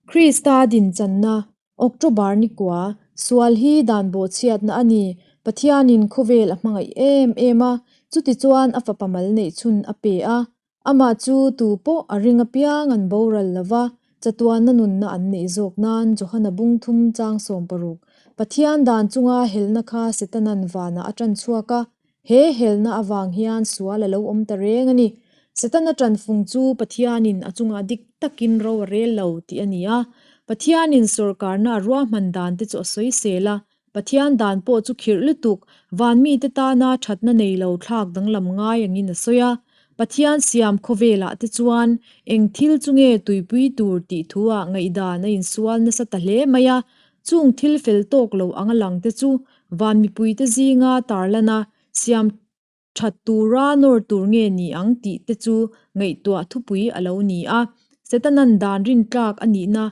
Krista dinchanna, October ni kua, sual hi dan bawhchhiatna a ni. Pathianin khawvel a hmangaih em em a, chutichuan a fapa mal neih chhun a pe a. Amah chu tu pawh a ring apiang an boral lo va, chatuanna nunna an neih zawk nan Johana bung thum chang 60. Pathian dan chunga helna kha Setanan vanah a tan chhuak a, he helna avang hian sual a lo awm ta reng a ni. Setana tanfung chu Pathianin a chungah dik takin ro a rel lo tih a ni a. Pathianin sawrkarna a ruahman dan te chu a sawisel a, Pathian dan pawh chu khirh lutuk, van mite tana thatna nei lo thlak danglam ngai angin a sawi a. Pathian siam khawvelah te chuan eng thil chu nge tuipui tur tih thuah ngaihdan a insual nasa ta hle mai a. Chung thil fel tawk lo anga lang te chu van mipuite zinga tarlana siam that tura nawr tur nge ni ang tih te chu ngaihtuah thupui a lo ni a. Setanan dan rintlak a nihna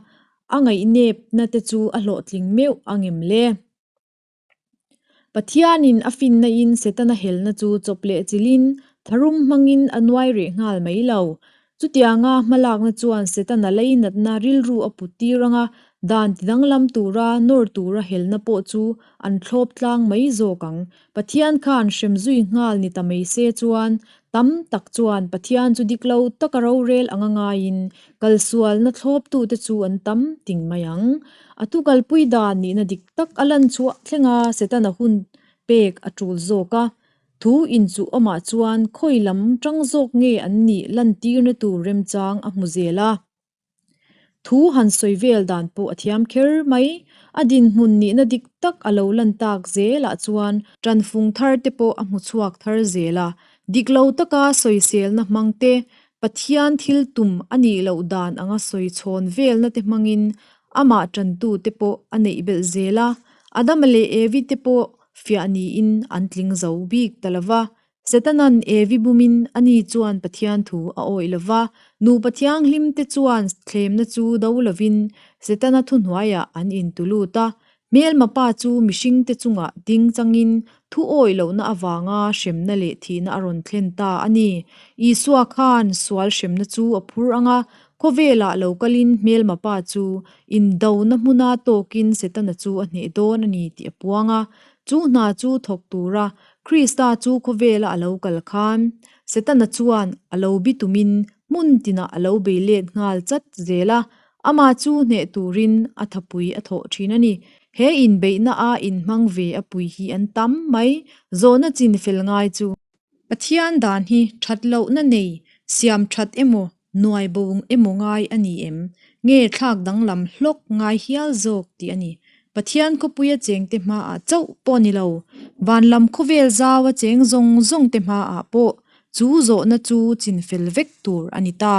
a ngaihnepna te chu a hlawhtling meuh a ngem le. Pathianin a finna in Setana helna chu chawp leh chilhin tharum hmangin a nuai reh nghal mai lo. Chutianga hmalakna chuan Setana leinatna rilru a put tir anga dan tidanglam tura nawr tura helna pawh chu an thlawp tlang mai zawk ang. Pathian khan hrem zui nghal ni ta mai se chuan tam tak chuan Pathian chu dik lo taka rorel anga ngaiin kalsualna thlawptute chu an tam ting mai ang. A thu kalpui dan nihna dik tak a lan chhuah thlenga Setana hun pek a tul zawk a. Thu inchuh awmah chuan khawi lam tang zawk nge an nih lantirna tur remchang a hmu zel a. Thu han sawi vel dan pawh a thiam kher mai. A dinhmun nihna dik tak a lo lan tak zelah chuan tanfung thar te pawh a hmu chhuak thar zel a. Dik lo taka sawiselna hmang te, Pathian thil tum a nih loh dan anga sawi chhawn velna te hmangin amah tantu te pawh a neih belh zel a. Adama leh Evi te pawh fiah niin an tling zo bik ta lo va. Setanan Evi bumin ani chuan Pathian thu a awih lo va, nupa thianghlim te chuan thlemna chu do lovin Setana thuhnuaiah an intu lut a. Hmelma pa chu mihring te chungah ding changin thu awih lohna avanga hremna leh thihna a rawn thlen ta a ni. Isua khan sual hremna chu a phur ang a, khawvelah lo kalin hmelma pa chu indona hmuna tawkin Setana chu a hneh dawn a ni tih a puang a. Chu hna chu thawk tura Krista chu khawvela a lo kal khan Setana chuan a lo bi tumin hmun tinah a lo bei let nghal chat zel a, amah chu hneh turin a thapui a thawh thin a ni. He inbeihna a inhmang ve a pui hi an tam mai, zawhna chin fel ngai chu. Pathian dan hi that lohna nei siam that emaw nuai bo emaw ngai a ni em? Nge thlak danglam hlawk ngai hial zawk tih a ni. Pathian khawpuia chengte hmaah chauh pawh ni lo, van lam khawvel zaua cheng zawng zawngte hmaah pawh chu zawhna chu chinfel vek tur a ni ta.